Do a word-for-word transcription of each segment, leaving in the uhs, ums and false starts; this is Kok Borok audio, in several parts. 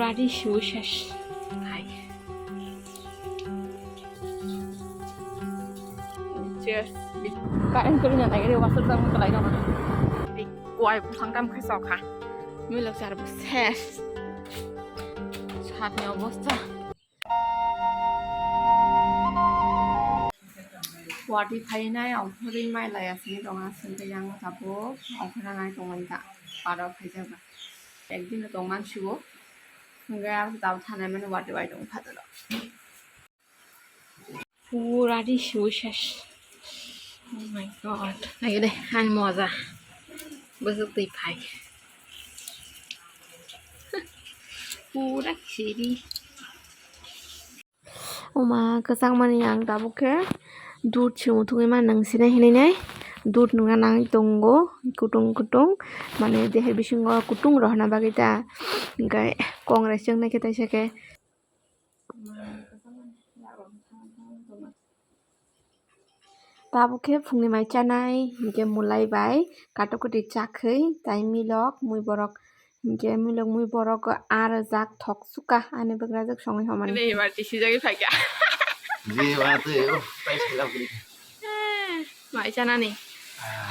Adi shu shesh. Hai. Cheers. Kain kuri na nagiri wasuk tang kalai dong. Kuai bufang kam khai sok ha. Mui lok char bo ses. Sat ni obosta. Wati phainai ongkhorwi mai laya sini tonga sini yang tabuk ongkhornai tongo ta paro phaijak ba. Ekdin tong mansibo. Hingke ang tabo thanai mani wati wai tongo phataro. Pura di shu shesh. Oh my God. Nai de, ani moja. Bwswk twi phai. Pura khiri. Oma kwchangmani ang tabuk khe dud se muthungwi ma nang sinai hinwi nai. Dud nungna nangwi tongo kutung kutung. Mane dehe bisingo kutung rohorna bagwi ta. Hingke kongrai chengnaikhe taisa khe. Tabuk khe phungni mai chanai, hinkhe mwlai bai katok kwtwi chakhwi, tai milok, mui borok, hinkhe milok, mui borok aro jak thok suka ani bwkrajwk songwi homani. Ani eba tisi jagwi phaikha. Je ba twi, oh, tai sila kwrwi. Mai chanani.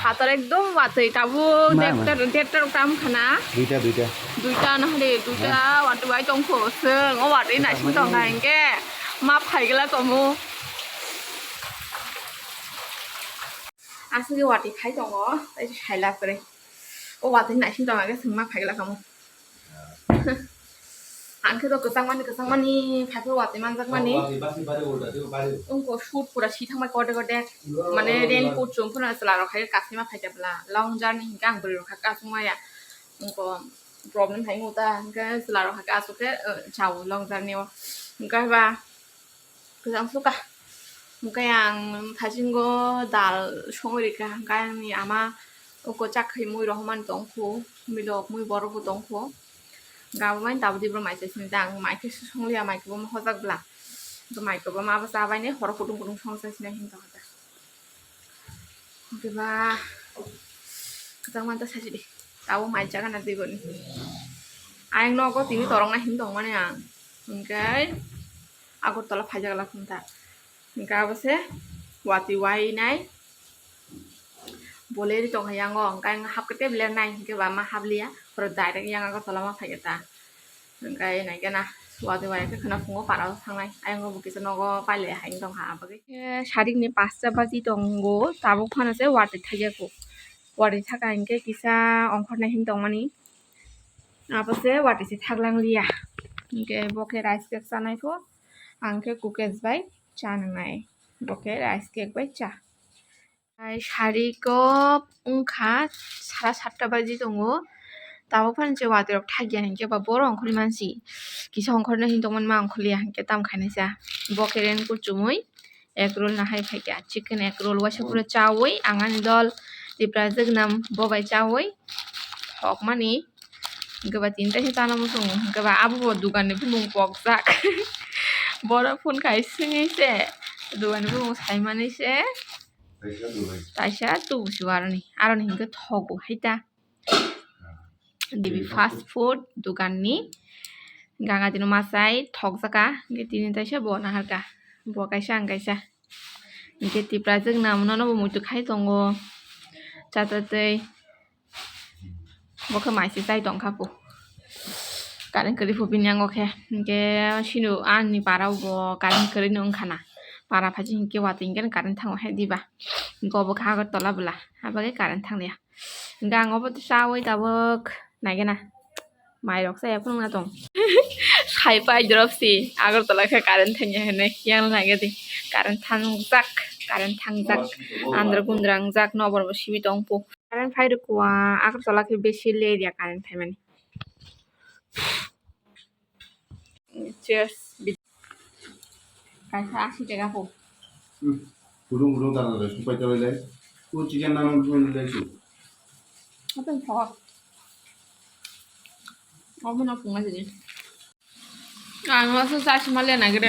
Hator ekdom watwi tabuk. Mai, mai. Derta, derta rok tam khana. Duita, duita. Duita na hade, duita watwi bai tongkho. Seng o watwi naising tongkha hinkhe ma phaigla komo. Aswk watwi khai tongo, tai saila kwrwi. O watwi naising tongkha khe seng ma phaigla komo. Ang khe to kwchangmani, kwchangmani, phaiphuru watwi manjakmani. Wngkha shoot pura si thangbai kode kode. Mane raincoat chum phano chwla rok hai kasima phaikha bwla. Long journey hinkhe ang bwrwi rok kha kasung maya. Wngkha problem hai wngkha ta, hinkhe chwla rok hai kasuk khe, eh, chao long journey o. Hinkhe ba Kwchang suka. Hwnkhe ang thaisingo dal songwi rikha, hwnkhe ani ama uko chak khai mui rohormani tongkhu, milok mui borok bo tongkhu. Hwnkhe abo mani tabuk dibro mai chaisini ta, ang mai khe songliya, mai kwbangma hojak bwla. Hwnkhe mai kwbangma abo chabaini horo kutung kutung song chaisina hini tongkha ta. Hwnkhe ba kwchang manta sajidi. Tabuk mai jaga na diboni. Ayang nogo tini torokna hini tongmani ang. Hwnkhe Agartala phaijak la phunta. Hwnkhe abo se watwi wainai. Bolai ri tongkha yango, hwnkhe ang hapkhe tei belai nai, hwnkhe ba ma habliya. Oro direct yang Agartala ma phaikha ta. Hwnkhe naikhe na watwi wai khe khwna phungo para o thangnai. Ayang bo kisa nogo pailai hai wng tongkha. Abagwi khe sarikni pasta baji tongo. Tabuk phano se watwi thaijago. Watwi thaka hinkhe kisa ongkhornai hini tongmani. Abo se watwi se thaklang liya. Hinkhe bo khe rice cake chanai pho. Ang khe cookies bai cha nangnai. Bo khe rice cake bai cha. Ai sariko wngkha sara satta baji tongo. Tabuk phano je watwi rok thakya hinkhe ba boro ongkhorwi mansi. Kisa ongkhornai hini tongmani ma ongkhorliya hinkhe tamo khainai cha. Bo khe raincoat chumui. Egg roll nahai phaikha, chicken egg roll waisa phuru chaui ang ani dol Tipra Jwknam bo bai chaui thokmani. Hwnkhe ba tini taisa chana muchungo, hwnkhe ba abo bo dogan ni bumung pokjak. Borok phone khai swngwi se dogan ni bumung saimani se taisa tubu se aroni, aroni hwnkhe thogo hai ta. Devi fast food dogan ni ganga dino masai thokjaka, hwnkhe tini taisa bo naharka, bo kaisa ang kaisa, hwnkhe Tipra Jwknam nono bo muitu khai tongo, chatatwi bo khe mai se chai tongkha po, current kwrwi pho bini yango khe, hwnkhe sino ani para o bo current kwrwi no wngkha na, para phaising hwnkhe watwi hwnkhe current thango hai diba, hwnkhe obo khe Agartala bwla, abagwi current thangya. Hwnkhe ang obo chaui tabuk naikhe na. Mairok chaya phunukna tong. Sai pai drop si Agartala khe current thangya hinwi yang naikhe di. Current thangjak, current thangjak. Andra gundra wngjak, nokbar bo simi tong pu. Current phai rwkwa Agartala khe besi ler ya current phaimani. Cheers. Kaisa asi taka po. Hmm. Gudung gudung tara tara supai tara lai. O chicken nang nang lai su. Apa yang thok? Apa nak punga sini? Ang langsung sa si malia na gede.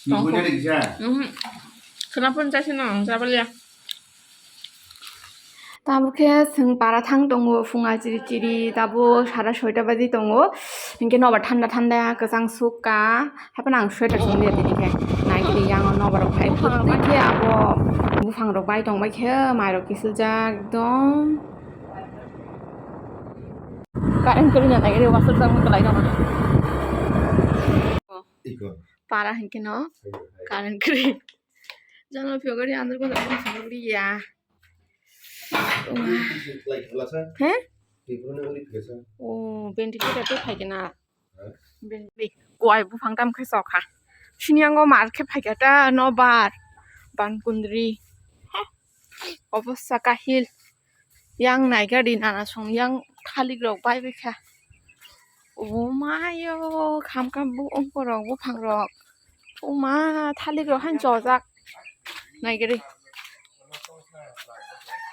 Nunggu jadi bisa. Mhm. Kenapa saya senang? Saya beli ya. Tabuk khe chwng para thang tongo, phunga chiri chiri, tabuk sara soita baji tongo. Hinkhe nobar thanda thanda kwchang sukha, haiphano ang sweater chumliya tini khe. Naikhe yang nobar rok phai phano khe abo buphang rok bai tongbai khe, mai rok kichiljak ekdom. Current kwrwi na naikhe wasuk jak kwlai tongma. Para hinkhe no current kwrwi. Jano phiyogari andar ko ya. He? O ventilator tei phaikhe na. Venti-, kuai buphang tam khe chokha. Sini yango mar khe phaikhe ta nobar. Bankundri. Obo saka hill. Yang naikhe di nana song yang thalik rok bai bai kha. O mayo kham kham bo ongko rok buphang rok. O ma thalik rok han chojak. Naikhe di.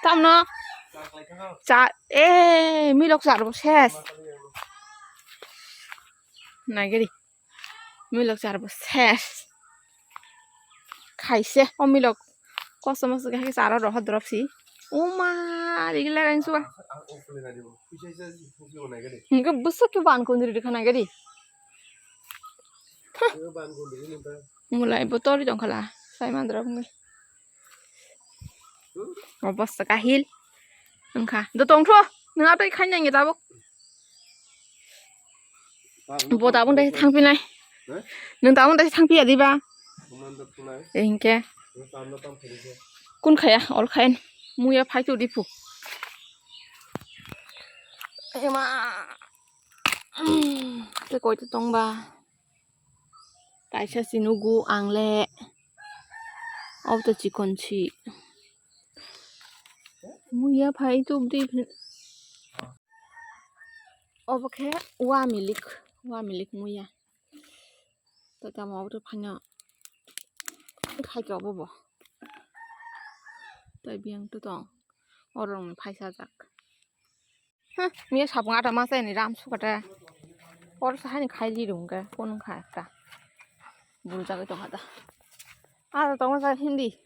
Tamno cha e milok char bo ses. Naikhe di. Milok char bo ses. Khaise o milok kosom se khe charo rohor drop si. O ma rigla gain suwa. Hingke busuk ke ban kundri dikha naikhe di. Mulai bo tori tongkhala sai mandra bungai. Obosta kahil. Wngkha. Do tongtho. Nwng atai khaina ngi tabuk. Bo tabuk dai thangpinai. Nwng tabuk dai thangpiya diba? Hinkhe. Kun khaya, ol khayan. Muya phaitu dipu. Ema. Te koi to tongba. Kaisa si nugo ang le. Obo to chikon si. Muya phai tubdi. Obo khe wa milik, wa milik muya. To tamo obo to phaino khai to obo bo. Tai biyang to tong. Orong ni phaisa jak. Huh, miya sapung ata masa ini ram sukata. Or sahani khai li rung ke, kun khai ta. Bul jaga tong ada. Ada tong sa hindi.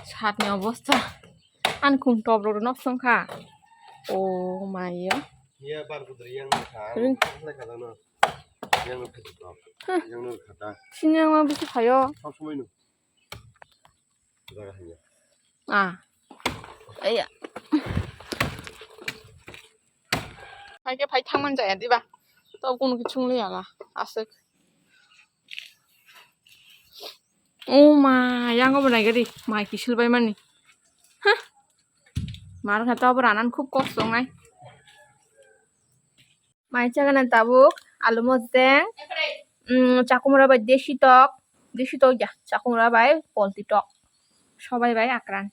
Satni obosta. An kum top rok nok song kha. O mayo. Iya bar kudur yang kha. Ring. Yang no kha. Yang no kha. Sini yang ma bisi khayo. Sab samai no. Ah. Aya. Phai khe phai thangman jaya diba. To kunu kichung le yala. Aswk. O ma, yang obo naigari. Mai kisil bai mani. Hah. Mar kha to obo ranan khub kok songnai. Mai chagana tabuk alu mojeng, mm, chakumra bai desi tok, desi tok ya, chakumra bai polti tok, sobai bai akran.